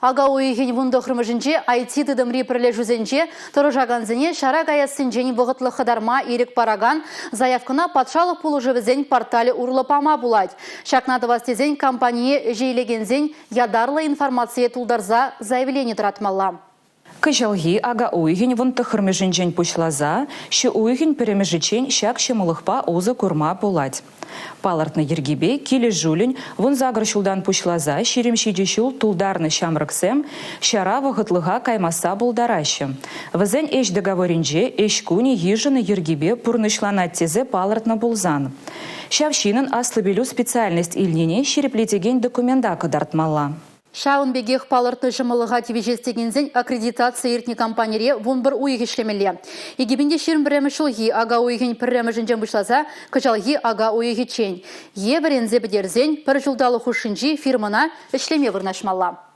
Ака уйӑхӗн вунтӑххӑрмӗшӗнче IT-тытӑмри пӗрлешӳсенче тӑрӑшакансене ҫара каяссинчен вӑхӑтлӑх хӑтарма ирӗк паракан заявкӑна патшалӑх пулӑшӑвӗсен порталӗ урлӑ пама пулать. Ҫакна тӑвас тесен компание ӗҫе илекенсен ятарлӑ информацие тултарса заявлени тӑратмалла. Кӑҫалхи ака уйӑхӗн вунтӑххӑрмӗшӗнчен пуҫласа ҫу уйӑхӗн пӗрремӗшӗччен ҫак ҫӑмӑллӑхпа усӑ курма пулать. Палӑртнӑ йӗркепе килӗшӳллӗн 18 ҫултан пуҫласа 27 ҫул тултарнӑ ҫамрӑксем ҫара вӑхӑтлӑха каймасса пултараҫҫӗ. Вӗсен ӗҫ договорӗнче ӗҫ кунӗ йышӑннӑ йӗркепе пурнӑҫланать тесе палӑртнӑ пулсан ҫав ҫыннӑн аслӑ пӗлӳ специальность илнине ҫирӗплетекен документа кӑтартмалла. Ҫавӑн пекех палӑртнӑ ҫӑмӑллӑха тивӗҫес текенсен аккредитаци иртнӗ компанире 11 уйӑх ӗҫлемелле. 2021 ҫулхи ака уйӑхӗн пӗрремӗшӗнчен пуҫласа кӑҫалхи ака уйӑхӗччен е вӗренсе пӗтерсен пӗр ҫулталӑк хушшинчи фирмӑна ӗҫлеме вырнаҫмалла.